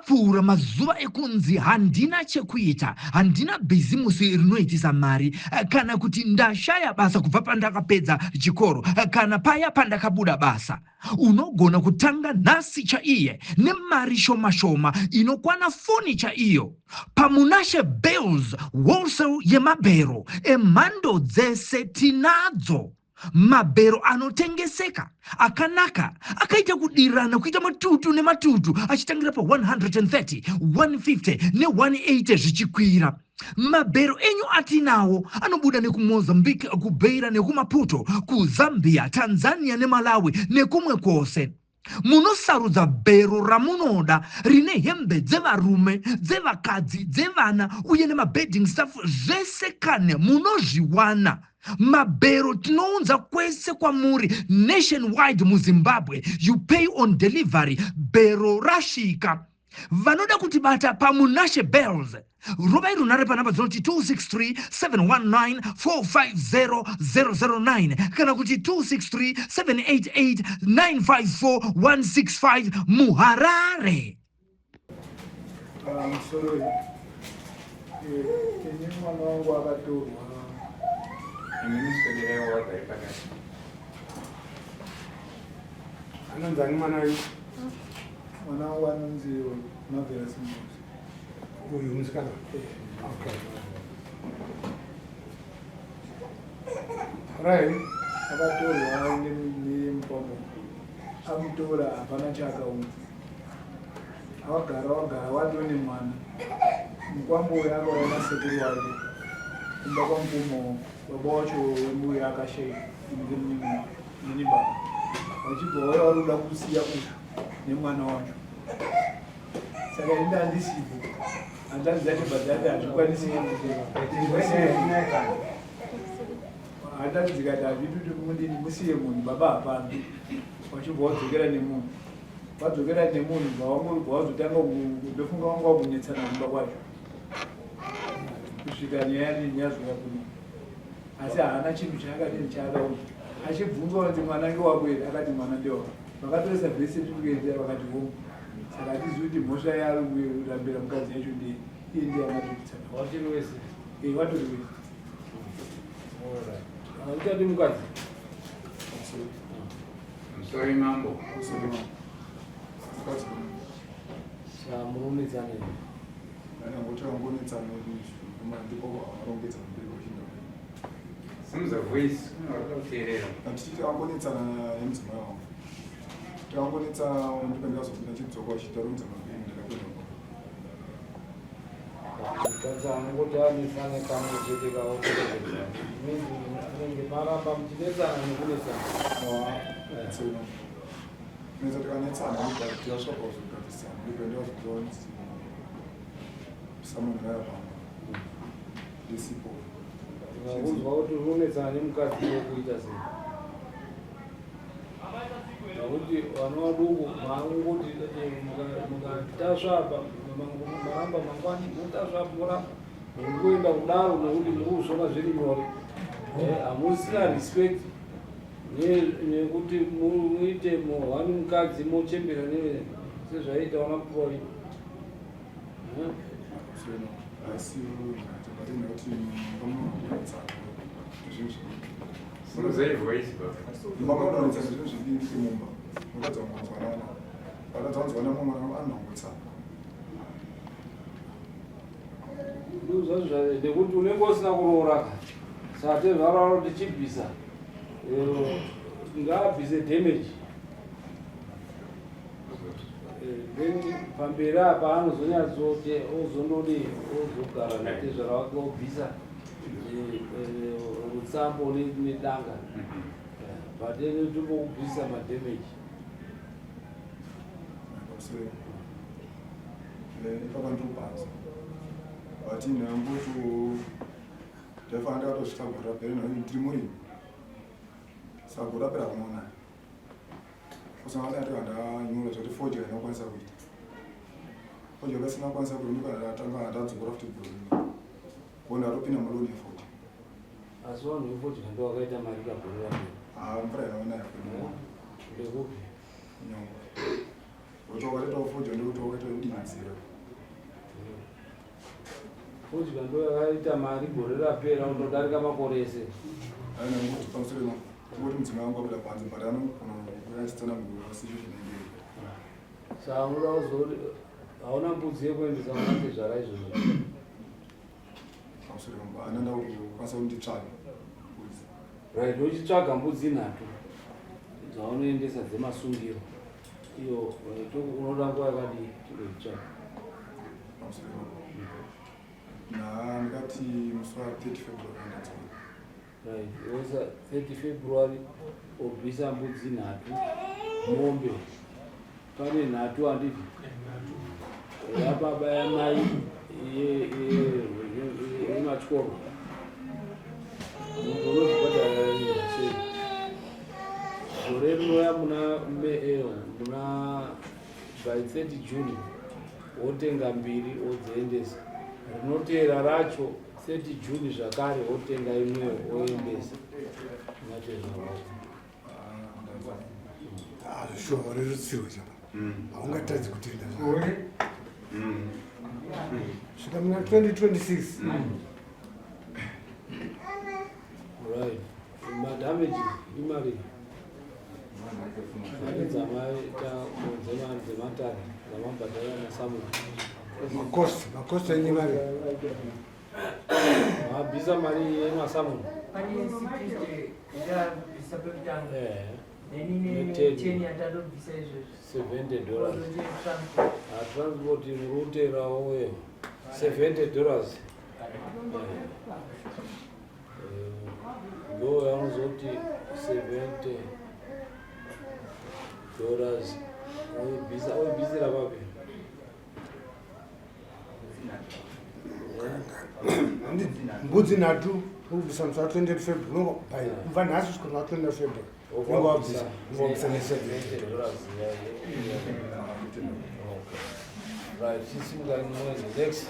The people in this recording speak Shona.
Apfuura mazuva ekunzi handina chekuita, handina bhizimusi rinoitisa mari, kana kuti ndashaya basa kubva pandakapedza chikoro kana paya pandakabuda basa. Unogona kutanga nhasi chaiye nemari shoma shoma inokwana foni chaiyo. PaMunashe Bales Wholesale yemabhero emhando dzese tinadzo. Mabhero anotengeseka akanaka akaita kudirana kuita matutu nematutu achitangira pa130, 150 ne180 zvichikwira. Mabhero enyu atinawo anobuda nekuMozambique, kuBeira nekuMaputo, kuZambia, Tanzania neMalawi nekumwe kwose. Munosarudza bhero ramunoda rine hembe dzevarume, dzevakadzi, dzevana uye nemabedding stuff zvese kane munozviwana. Mabhero tinounza kwese kwamuri nationwide muZimbabwe. You pay on delivery bhero rasvika. Vanoda kutibata paMunashe Bells rovai runhare panhamba dzinoti 263 719 450 009 kana kuti 263 788 954 165 muHarare. Pamusoro ini mwana wangu akatorwa. Imi muswederewo vagare pakati. Anonzi ani mwana wenyu? Mwana wangu anonzi Marvelous Mbuzi. Uyu musikana? Okay. Right. Akatorwa nemukwambo. Amutora hapana chaakaunza. Awagara wagara watone mwana. Mukwambo uyu akauya nasekuru wake. Kumba kwamukumo baba wacho wemuuya akashaika. Nini baba. Vachibva vauya vari kuda kusiya uyu nemwana wacho. Saka ini ndandisipo. Hanzvadzi dzacho bva dzati hazvikwanisi. Hanzvadzi dzikati hazviiti kuti mudini musiye munhu baba hapana. Vachibva wadzokera nemunhu. Vadzokera nemunhu bva wazotanga ndofunga wanga wakunetsana kumba kwacho. Kusvika nyaya yazouya kuno. Asi haana chinhu chaakadini chaakaona. Achibvunzwa kuti mwana ngewako here akati mwana ndewako. Vakatoresa birth certificate vakati hongu. Saka hatizivi kuti mhosva yaari kurambira mukadzi yacho ndei. Iye ndiye akatotitsana. Watori wese. Eh, watori wese. Alright. Uchadi mukadzi? I'm sorry mambo. Saka muronetsana here? Simudza voice unoda kuteerera. Tikangonetsana nemudzimai wangu tikangonetsana ndipo ndikazobuda chidzoka chitarudza mabhini ndakakwenda Mukadzi anongoti anetsane kamwe chete kaoperekedza. Means anenge maramba muchinetsana nekunetsana. Netsa tikanetsana ndikasvika pakuzogadzirisana ndipo ndikazotonzi samunhu raya pamba ndisipo. Ndikakunzwa kuti uri kunetsana nemukadzi wokuita sei? Nekuti vana vaduku maangoti mukatasva apa maramba mangwani motasva apa moramba mukungoenda kudaro nekuti muri kuzviona zviri nyore. Hamusina respect nekuti muite muhwani mukadzi mochembera sezvaiita vana mukuru wenyu. Simudzai voice baba. Makaonetsa zvinhu zvidiki mumba mukadzi wangonzwanana vakadzi vanzwana mumwe anongotsana nekuti unenge usina kuroora ka saka tezvara kuti chibvisa ngaabvise damage Then pamberi apa anozonyatsoti ozondodii ozogara natezvara wake obvisa rutsambo nedanga but then tombokubvisa madamage. Ipapa ndikupanza but nhamboto ndaifanira ndakatosvitsa gore rapera ndiri murimi saka gore rapera kunoonani Kusangana ati ndanyora zvati fodya inokwanisa kuita. Fodya kasina kwanisa kuita ndikana ndatanga ndadzokora futi gore rino. Ko ndatopinda muloni yefodya. Asi vanhu vefodya ndo vakaita mari kagore rapera. Ah, mvura inonaya kwedu. Ndekupi? Nyongo. Kuti wakatoita fodya ndokuti wakatoita kudiridzira. Fodya ndo yakaita mari gore rapera undodarika makore ese. Aina ngoti pamusoro ngoti mudzimai wangu abuda panze but anogona kuuya achitsanangura situation inenge iripo. Saka unoda kuzoti hauna mbudzi yekuendesa kuna tezvara izvozvo. Pamusoro ana ndakukwanisa kuti nditsvage mbudzi. Right, uchitsvaga mbudzi nhatu dzaunoendesa dzemasungiro. Iyo unoda nguva yakadii kuitsvaga? Na ndikati musi wa 30 February ndadzoka. Right, woisa 30 February obvisa mbudzi nhatu, mombe pane nhatu handiti? Yababa yamai yematyoro munhu unozvibhadhara sei? Gore rinouya muna May muna by 30 June wotenga mbiri wodziendesa, rinoteera racho 30 June zvakare wotenga imweyo woendesa natezvara wako. Shuwa warerutsirwa chapa haungatadzi kutenda svika muna 2026. Right, madamages imari mari dzamaita dzematare dzamabhadhara nasamu. Macost, macost enye mari. Mabvisa mari yemasamu. Pane 60 yabvisa pekutanga. Then Ne 10 yatatobvisa izvezvi. $70. Kozoti transport. Transport muri kuterawo uye $70 ndo yaunozoti $70 oibvisa, oibvisira papi? Mbudzi nhatu urikubvisa musi wa 28 February by kubva nhasi kusvika muna 28 February unenge wabvisa, unenge wabvisa ne 70 dollars. Right, sisimukai muende. Next.